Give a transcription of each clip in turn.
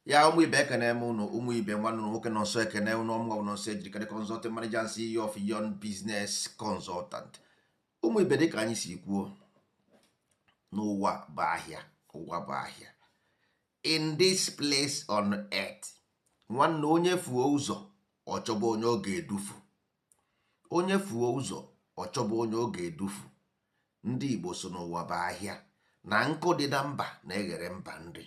Ya ụmụ ibe, ekene m ụnụ. Ụmụ ibe, nwanne ụnụ nwoke nọ nso ekene ụnụ. Ọmụnwa nọ nso ejirikere consultant manager and CEO of Young Business Consultant. Ụmụ ibe, dịka anyị si kwuo n'ụwa bụ ahịa, ụwa bụ ahịa. In this place on earth, nwanne, onye fuo ụzọ, ọchọba onye ọ ga-edufu. Onye fuo ụzọ, ọchọba onye ọ ga-edufu. Ndị Igbo so n'ụwa bụ ahịa, na nkụ dị na mba na-eghere mba nri.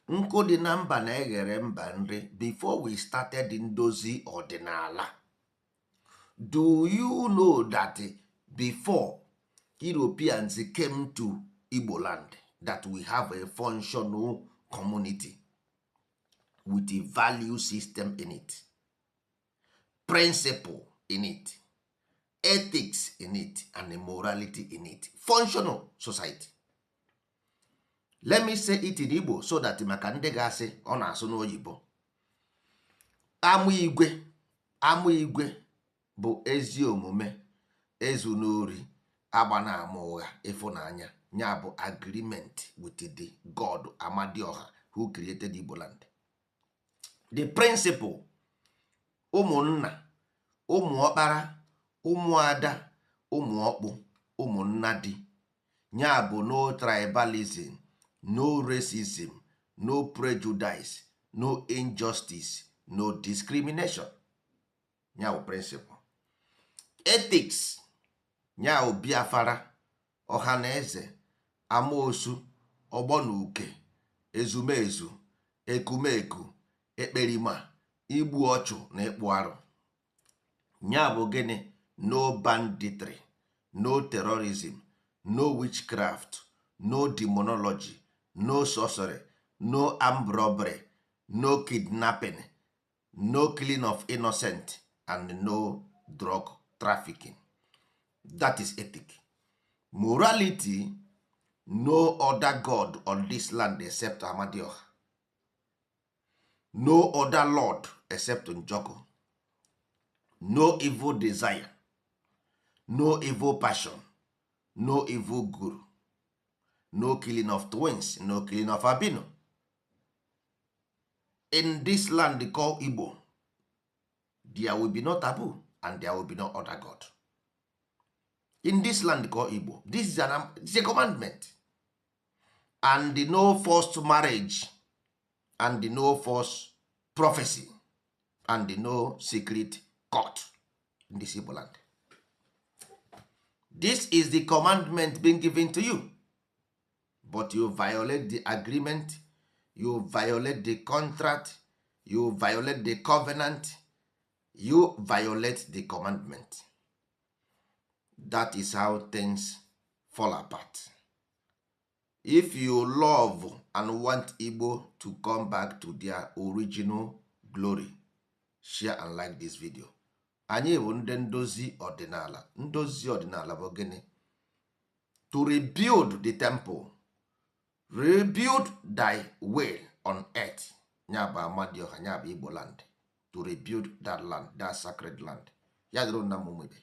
Nkụ dị na mba na-eghere mba nri. Before we started ndozi ọdịnala, do you know that before Europeans came to Igbo land, that we have a functional community with a value system in it, principle in it, ethics in it and morality in it, functional society? Let me say it in Igbo so that maka ndị ga-asị ọ na-asụ n'oyibo. Ama igwe, ama igwe bụ ezi omume, ezu n'ori, agba na ama ụgha, ịfụnanya. Ya bụ agreement with the God Amadioha who created Igbo land. The principle, ụmụnna, ụmụ ọkpara, ụmụada, ụmụ ọkpụ, ụmụnna di ya bụ no tribalism, no racism, no prejudice, no injustice, no discrimination. Ya bụ principle. Ethics ya bụ biafara, ọha na eze, amoosu, ọgbọ na uke, ezumezu, ekumeku, ekperima, igbu ọchụ na ịkpụ arụ. Ya bụ gịnị? No banditry, no terrorism, no witchcraft, no demonology, no sorcery, no armed robbery, no kidnapping, no killing of innocent and no drug trafficking. That is ethic. Morality, no other god on this land except Amadioha, no other lord except Njoku, no evil desire, no evil passion, no evil guru, no killing of twins, no killing of albino. In this land called Igbo, there will be no taboo and there will be no other god in this land called Igbo. This is a commandment. And no forced marriage and no false prophecy and no secret court in this Igbo land. This is the commandment being given to you, but you violate the agreement, you violate the contract, you violate the covenant, you violate the commandment. That is how things fall apart. If you love and want Igbo to come back to their original glory, share and like this video. Anyị bụ ndị ndozi ọdịnala. Ndozi ọdịnala bụ gịnị? To rebuild the temple, rebuild thy will on earth. Ya bụ Amadioha, ya bụ Igbo land, to rebuild that land, that sacred land. Ya dịrị na ụmụ ibe.